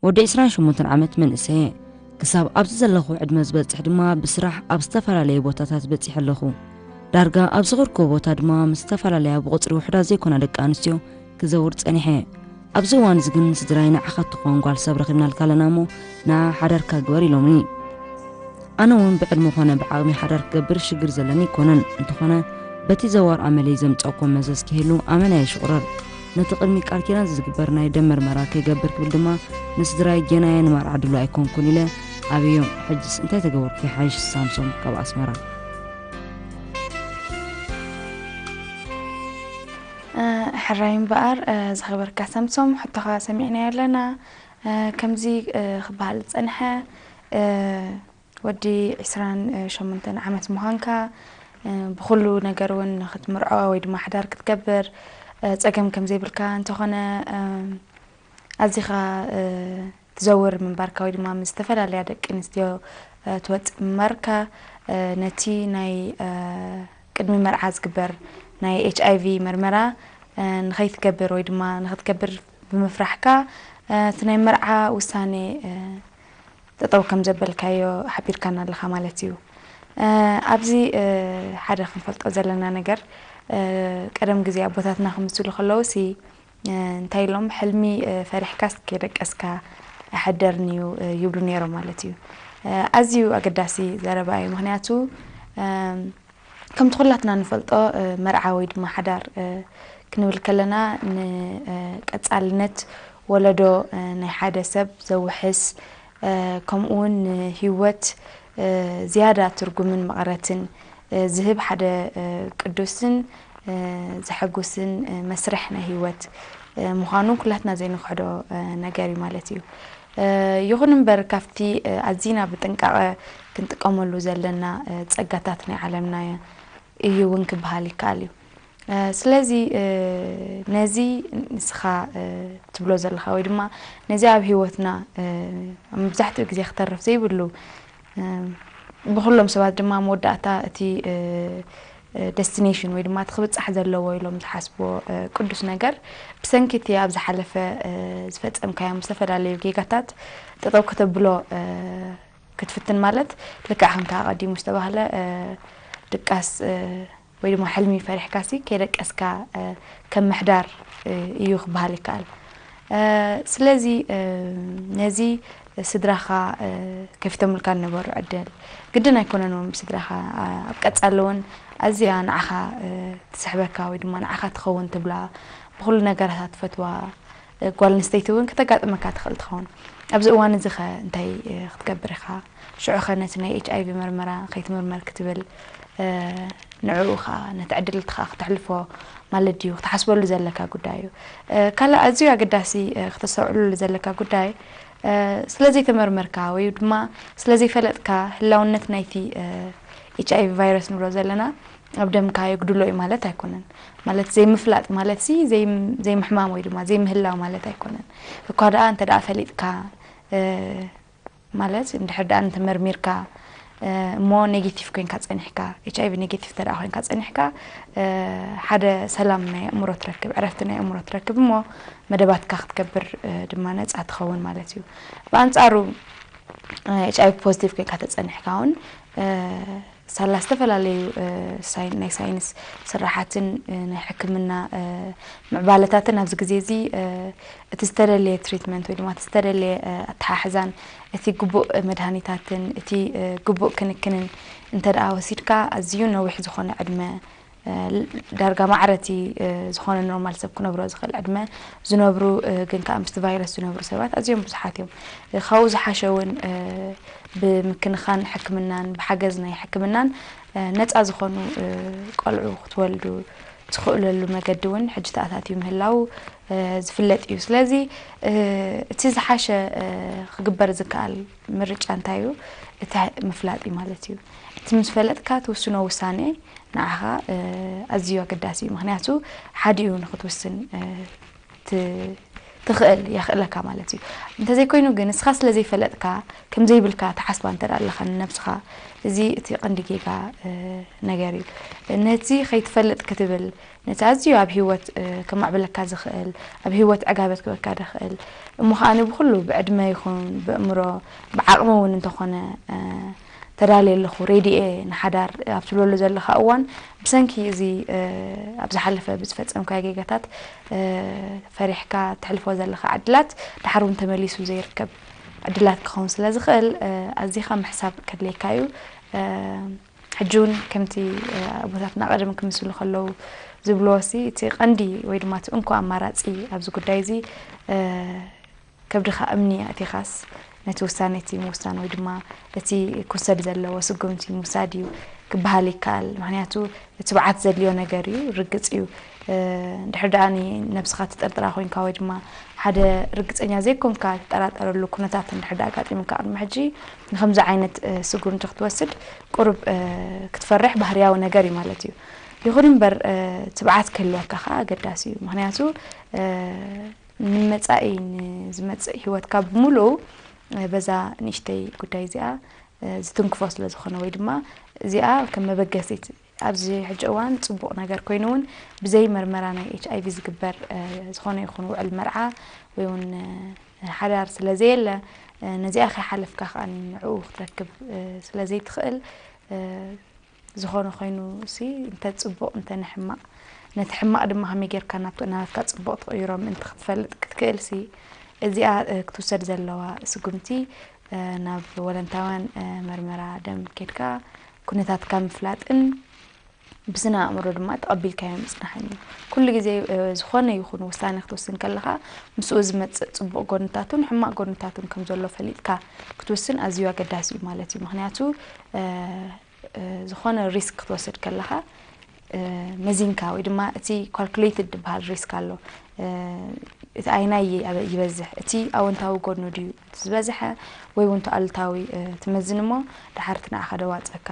ወዲ ዕስራን ሸሞንተን ዓመት መንእሰየ። ክሳብ ኣብዚ ዘለኹ ዕድመ ዝበጽሕ ድማ ብስራሕ ኣብ ዝተፈላለየ ቦታታት በጺሐ ኣለኹ። ዳርጋ ኣብ ዝኸድኩዎ ቦታ ድማ ምስ ዝተፈላለያ ብቑጽሪ ውሑዳት ዘይኮና ደቂ ኣንስትዮ ክዘውር ጸኒሐ። ኣብዚ እዋን እዚ ግን ስድራይ ንዓኻ እትኸውን ጓል ሰብ ረኺብናልካ ኣለና እሞ ንዓ ሓዳርካ ግበር ኢሎምኒ። ኣነ እውን ብዕድመ ኮነ ብዓቕሚ ሓዳር ክገብር ሽግር ዘለኒ ኣይኮነን። እንተኾነ በቲ ዘዋር ኣመለይ ዘምጻእኩዎ መዘዝ ክህሉ ኣመና እየ ሽቑረር። ነቲ ቅድሚ ቃል ኪዳን ዝግበር ናይ ደም መርመራ ከይገብር ክብል ድማ ንስድራይ ጌናየ ንመርዓ ድሉው ኣይኮንኩን ኢለ ኣብዮም። ሕጅስ እንታይ ተገበርኩ ይሓይሽ? ሳምሶም ካብ ኣስመራ። ሕራይ እምበኣር ዝኸበርካ ሳምሶም ሕቶኻ ሰሚዕናዮ ኣለና። ከምዚ ክበሃል ዝጸንሐ ወዲ ዕስራን ሸሞንተን ዓመት ምዃንካ ብኹሉ ነገር እውን ንክትምርዖ ወይ ድማ ሓዳር ክትገብር ጸገም ከም ዘይብልካ እንተኾነ ኣዚኻ ትዘውር ምንባርካ ወይ ድማ ምስ ዝተፈላለያ ደቂ ኣንስትዮ ትወፅእ ምንባርካ ነቲ ናይ ቅድሚ መርዓ ዝግበር ናይ ኤች ኣይ ቪ መርመራ ንኸይትገብር ወይ ድማ ንኽትገብር ብምፍራሕካ እቲ ናይ መርዓ ውሳኔ ጠጠው ከም ዘበልካዮ ሓቢርካና ኣለኻ ማለት እዩ። ኣብዚ ሓደ ክንፈልጦ ዘለና ነገር ቀደም ግዜ ኣቦታትና ክምስሉ ከለዉ ሲ እንታይ ኢሎም ሕልሚ ፈሪሕካስ ከይደቀስካ ኣይሕደርን እዩ ይብሉ ነይሮም ማለት እዩ። ኣዝዩ ኣገዳሲ ዘረባ እዩ። ምክንያቱ ከምቲ ኩላትና ንፈልጦ መርዓ ወይ ድማ ሓዳር ክንብል ከለና ንቀፃልነት ወለዶ ናይ ሓደ ሰብ ዘውሕስ ከምኡ እውን ንህይወት ዝያዳ ትርጉምን መቐረትን ዝህብ ሓደ ቅዱስን ዘሐጉስን መስርሕ ናይ ህይወት ምዃኑ ኩላትና ዘይንክሕዶ ነገር እዩ ማለት እዩ። ይኹን እምበር ካብቲ ኣዚና ብጥንቃቐ ክንጥቀመሉ ዘለና ጸጋታት ናይ ዓለምና እዩ እውን ክበሃል ይከኣል እዩ። ስለዚ ነዚ ንስኻ ትብሎ ዘለኻ ወይ ድማ ነዚ ኣብ ህይወትና መብዛሕትኡ ግዜ ክተርፍ ዘይብሉ ብኩሎም ሰባት ድማ መወዳእታ እቲ ደስቲኔሽን ወይ ድማ እቲ ክብፃሕ ዘለዎ ኢሎም ዝሓስብዎ ቅዱስ ነገር ብሰንኪ እቲ ኣብ ዝሓለፈ ዝፈፀምካዮም ዝተፈላለዩ ጌጋታት ጠጠው ከተብሎ ክትፍትን ማለት ልክዕ ከምታ ቀዲሙ ዝተባህለ ድቃስ ወይ ድማ ሕልሚ ፈሪሕካሲ ከይደቀስካ ከም ምሕዳር እዩ ክበሃል ይከኣል። ስለዚ ነዚ ስድራኻ ከፊቶምልካ ዝነበሩ ዕድል ግድን ኣይኮነን እውን ብስድራኻ ኣብ ቀፃሊ እውን ኣዝያ ንዓኻ ትስሕበካ ወይ ድማ ንዓኻ ትኸውን ትብላ ብኩሉ ነገራታ ትፈትዋ ጓል ኣንስተይቲ እውን ከተጋጥመካ ትኽእል ትኸውን። ኣብዚ እዋን እዚ ኸ እንታይ ክትገብር ኢኻ? ሽዑ ኸ ነቲ ናይ ኤች ኣይ ቪ መርመራ ከይትምርመር ክትብል ንዕኡ ኸዓ ነቲ ዕድል እቲ ኸዓ ክተሕልፎ ማለት ድዩ ክትሓስበሉ ዘለካ ጉዳይ እዩ። ካልእ ኣዝዩ ኣገዳሲ ክተስተውዕሉሉ ዘለካ ጉዳይ ስለ ዘይተመርመርካ ወይ ድማ ስለ ዘይፈለጥካ ህላውነት ናይቲ ኤች ኣይ ቪ ቫይረስ ንብሎ ዘለና ኣብ ደምካ የጉድሎ እዩ ማለት ኣይኮነን። ማለት ዘይምፍላጥ ማለት ሲ ዘይምሕማም ወይ ድማ ዘይምህላው ማለት ኣይኮነን። እኳ ደኣ እንተ ደኣ ፈሊጥካ ማለት እንድሕር ደኣ እንተመርሚርካ እሞ ኔጌቲቭ ኮይንካ ጸኒሕካ ኤች ኣይ ቪ ኔጌቲቭ እንተ ደኣ ኮይንካ ጸኒሕካ ሓደ ሰላም ናይ ኣእምሮ ትረክብ ዕረፍቲ ናይ ኣእምሮ ትረክብ እሞ መደባትካ ክትገብር ድማ ነጻ ትኸውን ማለት እዩ። ብኣንጻሩ ኤች ኣይ ቪ ፖዚቲቭ ኮይንካ ተጸኒሕካ እውን ሳላ ዝተፈላለዩ ናይ ሳይንስ ስራሓትን ናይ ሕክምና ምዕባለታትን ኣብዚ ግዜ እዚ እቲ ዝተደለየ ትሪትመንት ወይ ድማ እቲ ዝተደለየ ኣተሓሕዛን እቲ ግቡእ መድሃኒታትን እቲ ግቡእ ክንክንን እንተ ደኣ ወሲድካ ኣዝዩ ነዊሕ ዝኾነ ዕድመ ዳርጋ ማዕረቲ ዝኾነ ኖርማል ሰብ ክነብሮ ዝኽእል ዕድመ ዝነብሩ ግን ከዓ ምስቲ ቫይረስ ዝነብሩ ሰባት ኣዝዮም ብዙሓት እዮም። ካብኡ ዝሓሸ እውን ብምክንኻን ሕክምናን ብሓገዝ ናይ ሕክምናን ነፃ ዝኾኑ ቆልዑ ክትወልዱ ትኽእለሉ መገዲ እውን ሕጂ ተኣታትዩ ምህላው ዝፍለጥ እዩ። ስለዚ እቲ ዝሓሸ ክግበር ዝከኣል ምርጫ እንታይ እዩ? እቲ ምፍላጥ እዩ ማለት እዩ። እቲ ምስ ፈለጥካ ትውስኖ ውሳኔ ንዓኻ ኣዝዩ ኣገዳሲ እዩ። ምክንያቱ ሓዲኡ ንክትውስን ትኽእል የኽእለካ ማለት እዩ። እንተዘይኮይኑ ግን ንስኻ ስለ ዘይፈለጥካ ከም ዘይብልካ ተሓስባ እንተ ደኣ ኣለኻ ንነብስኻ፣ እዚ እቲ ቀንዲ ጌጋ ነገር እዩ። ነቲ ከይትፈልጥ ክትብል፣ ነቲ ኣዝዩ ኣብ ህይወት ከማዕብለካ ዝኽእል፣ ኣብ ህይወት ዕጋበት ክበካ ዝኽእል እሞ ከኣ ብኩሉ ብዕድመ ይኹን ብእምሮ ብዓቕሚ እውን እንተኾነ ተዳልየ ኣለኹ ሬድየ ንሓዳር ኣብ ትብለሉ ዘለኻ እዋን ብሰንኪ እዚ ኣብ ዝሓለፈ ብዝፈጸምካዮ ጌጋታት ፈሪሕካ ትሕልፎ ዘለኻ ዕድላት ድሓር እውን ተመሊሱ ዘይርከብ ዕድላት ክኸውን ስለ ዝኽእል ኣዚኻ ምሕሳብ ከድልየካ እዩ። ሕጂ እውን ከምቲ ኣቦታትና ቀደም ክምስሉ ከለዉ ዝብልዎ ሲ እቲ ቀንዲ ወይ ድማ እቲ እንኮ ኣማራጺ ኣብዚ ጉዳይ እዚ ከብድኻ እምኒ ኣእቲኻስ ነቲ ውሳነ እቲ ምውሳን ወይ ድማ እቲ ክውሰድ ዘለዎ ስጉምቲ ምውሳድ እዩ ክበሃል ይከኣል። ምክንያቱ ትብዓት ዘድልዮ ነገር እዩ፣ ርግጽ እዩ። እንድሕር ደኣ ነብስኻ ትጥርጥራ ኮይንካ ወይ ድማ ሓደ ርግጸኛ ዘይኮንካ ትጠራጠረሉ ኩነታት እንድሕር ደኣ ኣጋጢሙካ ቅድሚ ሕጂ ንከምዚ ዓይነት ስጉምቲ ክትወስድ ቁሩብ ክትፈርሕ ባህርያዊ ነገር እዩ ማለት እዩ። ይኹን እምበር ትብዓት ክህልወካ ከዓ ኣገዳሲ እዩ። ምክንያቱ ንመጻኢ ንዝመጽእ ህይወትካ ብምሉኡ በዛ ንእሽተይ ጉዳይ እዚኣ ዝትንክፎ ስለ ዝኾነ ወይ ድማ እዚኣ ከም መበገሲት ኣብዚ ሕጂ እዋን ጽቡቕ ነገር ኮይኑ እውን ብዘይ መርመራ ናይ ኤች ኣይ ቪ ዝግበር ዝኾነ ይኹን ውዕል መርዓ ወይ እውን ሓዳር ስለ ዘየለ ነዚኣ ከይሓለፍካ ከዓ ንዕኡ ክትረክብ ስለ ዘይትኽእል ዝኾነ ኮይኑ ሲ እንተ ጽቡቕ እንተ ንሕማቕ ነቲ ሕማቕ ድማ ከመይ ጌርካ ናብቲ ናትካ ጽቡቕ ትቕይሮ ምእንቲ ክትፈልጥ ክትክእል ሲ እዚኣ ክትውሰድ ዘለዋ ስጉምቲ ናብ ወለንታውያን መርመራ ደም ኬድካ ኩነታትካ ምፍላጥን ብስነ ኣእምሮ ድማ ተቐቢልካዮ ምጽናሕን እዩ። ኩሉ ግዜ ዝኾነ ይኹን ውሳነ ክትወስን ከለኻ ምስኡ ዝመጽእ ጽቡቕ ጎንታቱን ሕማቕ ጎንታቱን ከም ዘሎ ፈሊጥካ ክትውስን ኣዝዩ ኣገዳሲ እዩ ማለት እዩ። ምክንያቱ ዝኾነ ሪስክ ክትወስድ ከለኻ መዚንካ ወይ ድማ እቲ ካልኩሌትድ ዝበሃል ሪስክ ኣሎ። እቲ ኣየናይ ይበዝሕ፣ እቲ ኣወንታዊ ጎኑ ድዩ ዝበዝሐ ወይ እውን እቲ ኣሉታዊ ትመዝን እሞ ድሓር እቲ ንዓኻ ደዋፀካ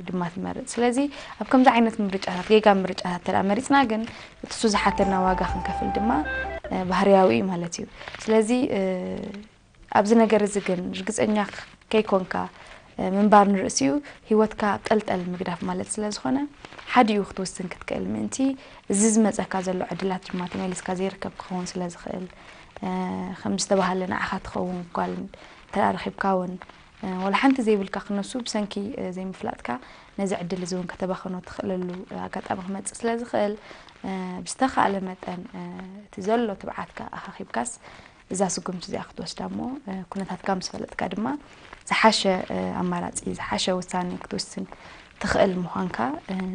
ድማ ትመርፅ። ስለዚ ኣብ ከምዚ ዓይነት ምርጫታት ጌጋ ምርጫታት እንተ መሪፅና ግን እቲ እሱ ዝሓተና ዋጋ ክንከፍል ድማ ባህርያዊ እዩ ማለት እዩ። ስለዚ ኣብዚ ነገር እዚ ግን ርግፀኛ ከይኮንካ ምንባር ንርእሲኡ ህይወትካ ኣብ ጠልጠል ምግዳፍ ማለት ስለ ዝኾነ ሓዲኡ ክትውስን ክትክእል ምእንቲ እዚ ዝመፀካ ዘሎ ዕድላት ድማ ተመሊስካ ዘይርከብ ክኸውን ስለ ዝኽእል ከም ዝተባህለ ንዓኻ ትኸውን ጓል እንተ ረኺብካ እውን ወላ ሓንቲ ዘይብልካ ክነሱ ብሰንኪ ዘይምፍላጥካ ነዚ ዕድል እዚ እውን ከተባኸኖ ትኽእለሉ ኣጋጣሚ ክመፅእ ስለ ዝኽእል ብዝተኻእለ መጠን እቲ ዘሎ ትብዓትካ ኣኻኺብካስ እዛ ስጉምቲ እዚኣ ክትወስዳ እሞ ኩነታትካ ምስ ፈለጥካ ድማ ዝሓሸ ኣማራፂ ዝሓሸ ውሳኔ ክትውስን ትኽእል ምዃንካ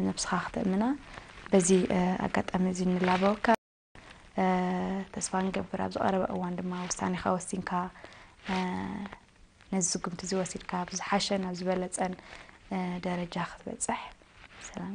ነብስኻ ክተእምና በዚ ኣጋጣሚ እዚ ንላበወካ። ተስፋ ንገብር ኣብ ዝቐረበ እዋን ድማ ውሳኔኻ ወሲንካ ነዚ ስጉምቲ እዚ ወሲድካ ብዝሓሸ ናብ ዝበለፀን ደረጃ ክትበፅሕ ሰላም